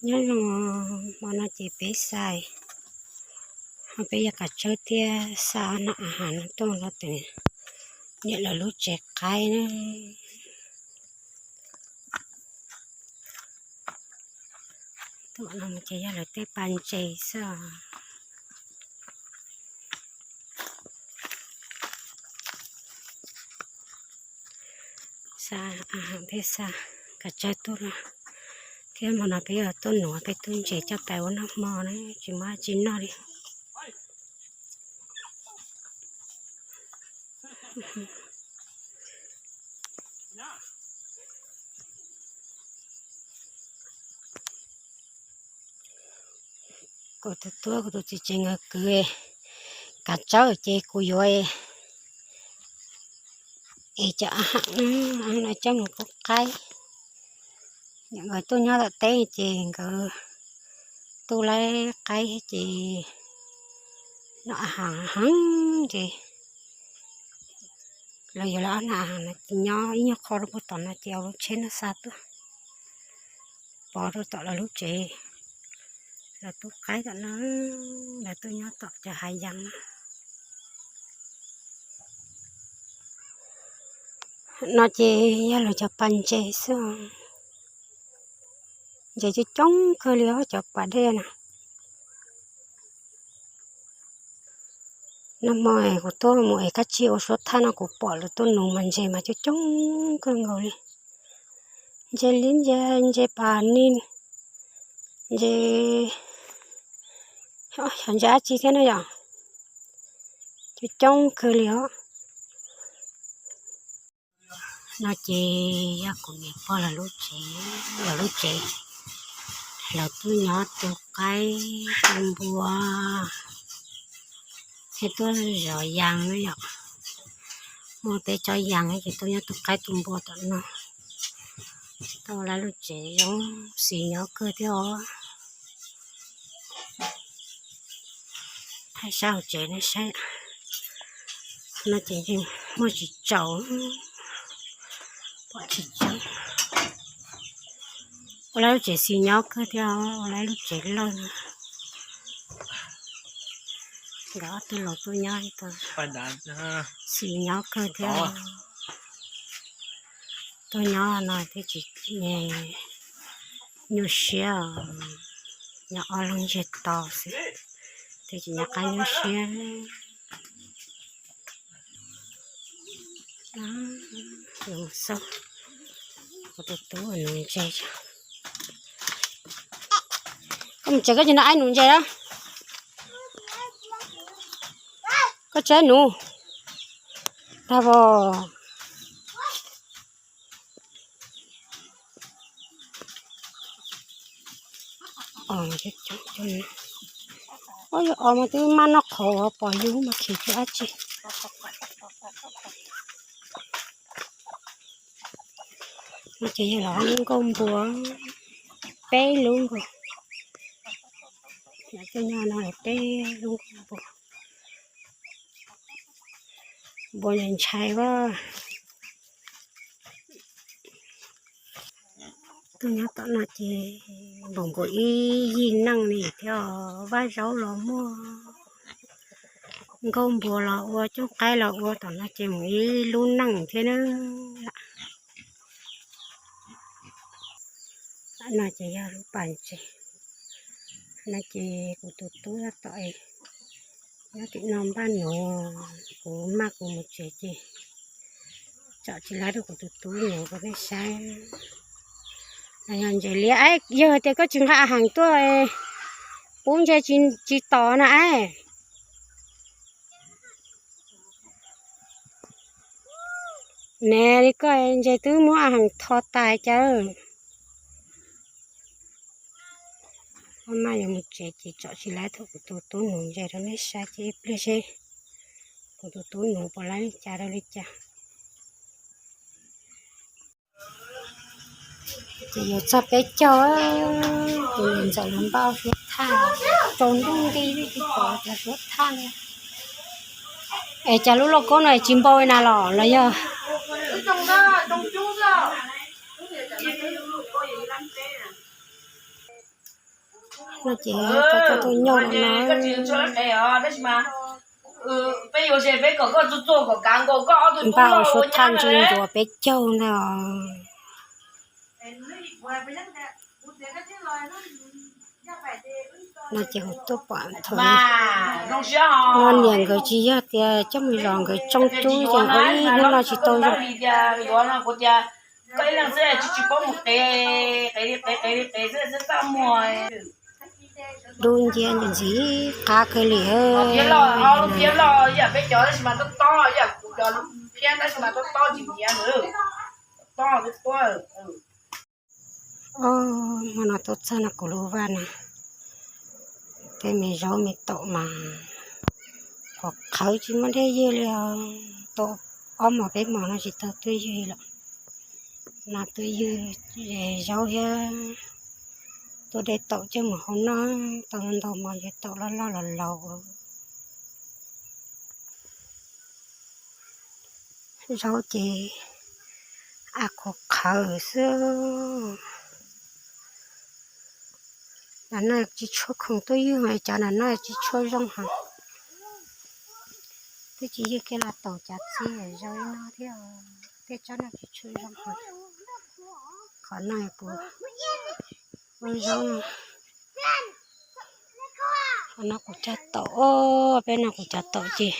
Nyob zoo, hmo no ces peb xa, ho peb yuav kav tsawb thiab xa noj a has no tuaj rau tus niam lawv lub tsev qaib na. Tuaj no ces yog lawv tej pas ntses xwb. Xa a has thiab xa kav tsawb tuaj no, thiab hmo no peb yuav tuaj nuav peb tub ntses coj pais ua noj hmo na, tsis muaj dab tsi noj li. Kuv tus tub kuv tus txiv tsev nkawd kwv kav tsawb ces kuv yuav es cov a has no coj mus pub qaib. Nkawd tuaj nyob tom teb ces nkawd tuaj laib qaib ces noj a has heev ces lawv yuav lawv ob noj a has no ces nyob ib nyuag qho rau puag tom no ces ua lub tsheb no xa tuaj pov rau tom lawv lub tsev. Lawv tub qaib tom no, lawv tuaj nyob tom cov hav yas no. No ces yog lawv cov pas ntses xwb. Ntses coob coob kawg li os cov pas dej na. Nag hmo kuv tuaj mus ev kab tsib ua suab thaj no kuv pom lawv tuaj nuv mas ntses mas coob coob kawg nkaus li. Ntses liab, ntses, ntses pas nis, ntses, xyov ntses dab tsi thiab na yom. Coob coob kawg li os. No ces yog kuv niam pog lawv lub tsev, lawv lub tsev, lawv tuaj nyob tu qaib tu npua thiab tuaj zov yas na yom. Muaj peb tsob yas ces tuaj nyob tu qaib tu npua tom no. Tau lawv lub tsev zoo xis nyob kawg thiab os. Thaij sab hauv tsev nej saib. No ces muaj tsis tsaus, pom tsis tsaus. Ua lawv lub tsev xis nyob kawg thiab, ua lawv lub tsev loj. Nkawd ob tug laus tuaj nyob, xis nyob kawg thiab. Tuaj nyob no thiaj tsis nyuaj siab, nyob ob leeg ntsiag to xwb, thiaj tsis nyob qab nyuaj siab. Xauj, kuv tus tub nuv ntses. Koj mus tsev koj tsis nrog aib nuv ntses lawm. Koj tsis aib nuv. Tag vos. Os, yog os mas twb maj noj qhauv pom yus mas khiav tsis dab tsi. No ces yog los nkauj npua, peb lub nkaus. Coj nyob no peb lub nkaus npua. Npua ntshai ntshai as. Tuaj nyob tom no ces npaum nkaus ib yig neej li thiab, vaj zaub los muaj, nkauj npua los ua, cooj qaib los ua, tom no ces mus ib lub neej thiab na. No ces yog lub pas ntses. No ces kuv tus tub tab tom nyob tim no npaj nuv, kuv maj kuv mus tsev ces tsom tsis laib rau kuv tus tub nuv rau nej saib. Yog ntses liab, yog tias koj tsis nqa a heem tuaj pub ntses tsis tom na es. Ne li koj ntses twb muab a heem tho tas cas. Koj maj yuav mus tsev ces tsom tsis laib thaum kuv tus tub nuv ntses rau nej saib ces ib pliag seb kuv tus tub nuv puas laib li cas rau li cas. Ces yuav txog peb caug, ces ntxawm lawv npaj suab thaj, tsaus ntuj nti tsis pom cov suab thaj li. Es cas lub lauj kaub no tsis npau li na los los yog? Ib tsoom na, tsoom cub xwb. No ces tau tau tuaj nyob no. Npaj ua suav thaj ntsuag ncuav peb caug ntag. No ces kuv tuaj pom thaum no niam nkawd tsis yog tias coj mus zov, nkawd tsoo cub ces ua ib hnub no tsis tau zoo. Dub nciab ntxim qab kawg li. Hmo no tuaj txog no kuv lub vaj na, tej me zaub me taum mas qhuav qhawv tsis muaj dej ywg li os. Tau ob hmos peb hmos no tsis tau tuaj ywg lawm. No tuaj ywg zaub thiab tuaj de taum coj mus hau noj, tau ntau hmo ces taum loj loj los laus. Zaub ces a qhuav qhawv xwb. Nram no tsis tshua khoom tuaj ywg, cov nram no tsis tshua zoo heev. Twb tsis ywg kiag los taum cov txiv zaub no thiab, tej tsob no tsis tshua zoo heev. Qhov no kuv ua zaub no, qhov no kuv cog taum, peb no kuv cog taum ces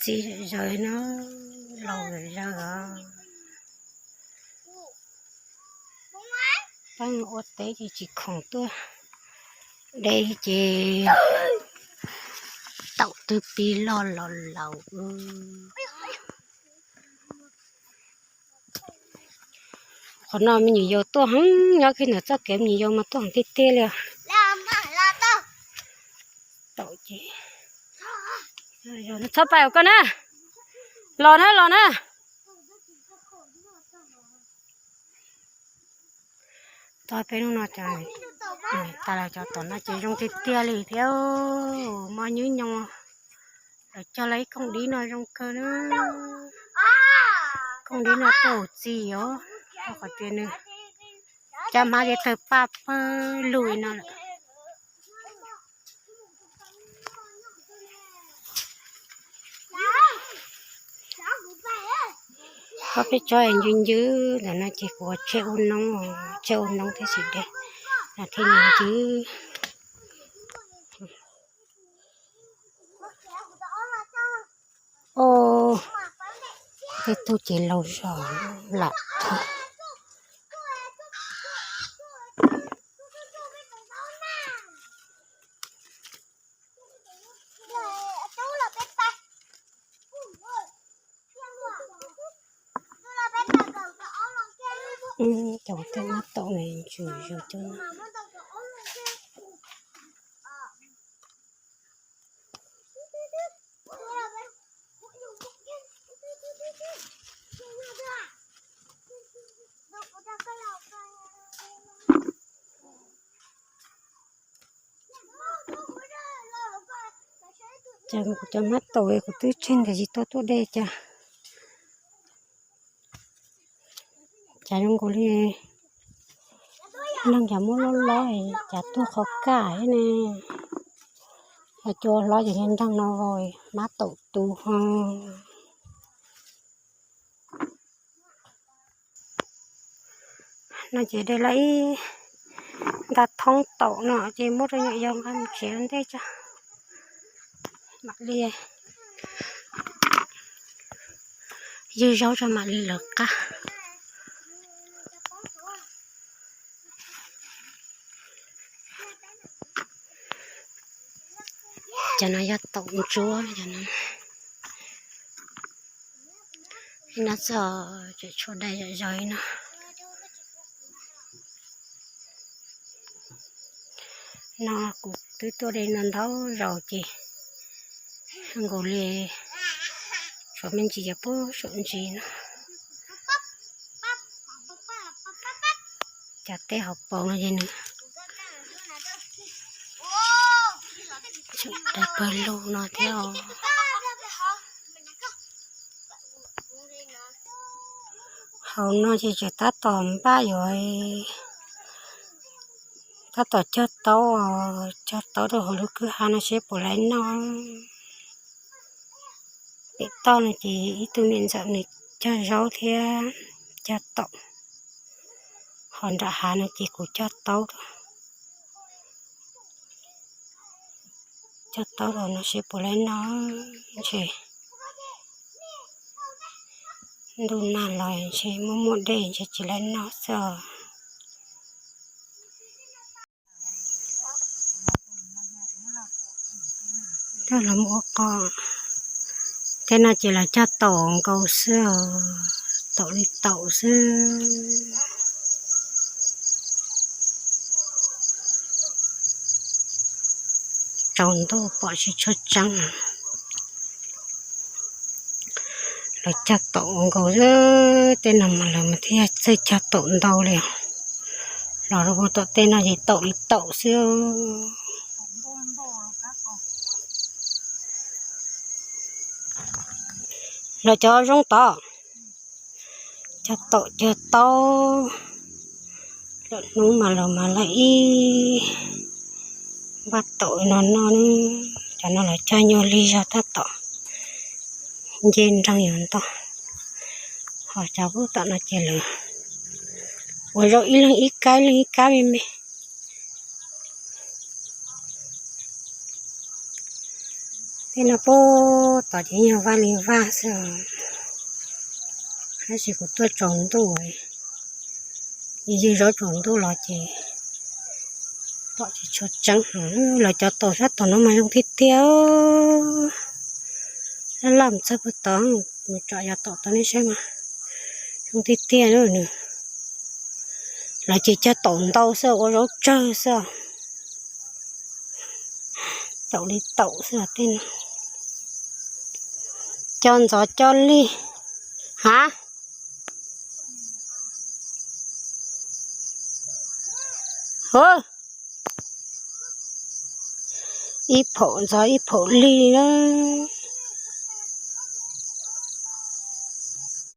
txiv zaws no, laus zaws os. Peb ua teb ces tsis khoom tuaj de ces taum twb pib loj los laus. Qhov no me nyuam yaus tuaj heev, nyob kiag ntawm txoj kev me nyuam yaus mas tuaj heev tiag tiag li os. Taum ces txhob pais os koj na, los na los na. Tau peb hnub no tas los cov tom no ces zoo tiag tiag li thiab, mos nyuj nyoos. Lawv cog lawv ib kooj dib no zoo kawg na. Kooj dib no tuaj txi os, rau qhov tias nws caj hmab ces tawg paj pawg lug li no lawm. Ob peb tsob ncw ncw ntawm no ces kuv tseg ua noob, tseg ua noob thiab xim dej no thiaj ncw ncw. Os, tej tug ces laus zog lam thawj. Cov tej mab taum ne, ntsws zog cov no. Cas kuv cov mab taum kuv twb tseg ntawm tsis tau tuaj de cas. Cas zoo nkaus li neeg cas muab lob lob, cas tuag qhov kaj thiab ne. Yog cua hlob ces niag nreeg no mab taum tu ho. No ces de lawm ib nta thoob taum no ces muab rau nyuam yaus nqa mus tsev ua ntej tso. Mam li ywg zaub tso mam li lawv qab. Cov no yog taum ntsuab, cov no txog tseem tshuav dai zom zaws no. No kuv twb tuaj de no ntau zaus ces nkaus li tshuav me ntsis yog puag saum ntsis no. Cov teb hauv paus no ces nws tseem dai pawg lug no thiab os. Hauv no ces tseem tab tom npaj yuav Tab tom cog taub, cog taub rau hauv lub kwj ha no seb puas laib noj. Pem toj no ces ib tug niam ntxawm nws cog zaub thiab cog taum, ho nram hav no ces kuv cog taub, cog taub rau no seb puas laib noj. Ntshe ntuj nag los ntshe muaj muaj dej ntshe tsis laib noj xwb os. Coj los ua qos, tej no ces los cog taum nkaus xwb, taum li taum xwb. Tsaus ntuj pom tsis tshua tseeb. Lawv cog taum nkaus xwb, tej no mas lawv mas thiaj txawj cog taum ntau li os. Los rau tom tej no ces taum li taum xwb. Lawv cov zoo tod, cog taum cog taub, lwm hnub mas los mas lawv ib npaj taum no noj ne. Cov no los cog nyuag lig zog tab tom nce nreeg yuav ntog, ho cov pub tom no ces lawv ua zaub ib leeg ib kab ib leeg ib kab me me. Tej no pub tod ces yog vaj li vaj xwb, tab sis kuv tuaj tsaus ntuj, ywg zaub tsaus ntuj los ces pom tsis tshua tseeb. Lawv cov taum sab tom no mas zoo tiag tiag, laj laj mus txog puag tod, mus tsom yov taum tod nej saib mas zoo tiag tiag nws. Lawv ces cog taum ntau xwb ua zaub tsawg xwb, taum li taum xwb tej no. Cog ntxov cog lig, ha, ib phaum ntxov ib phaum lig na.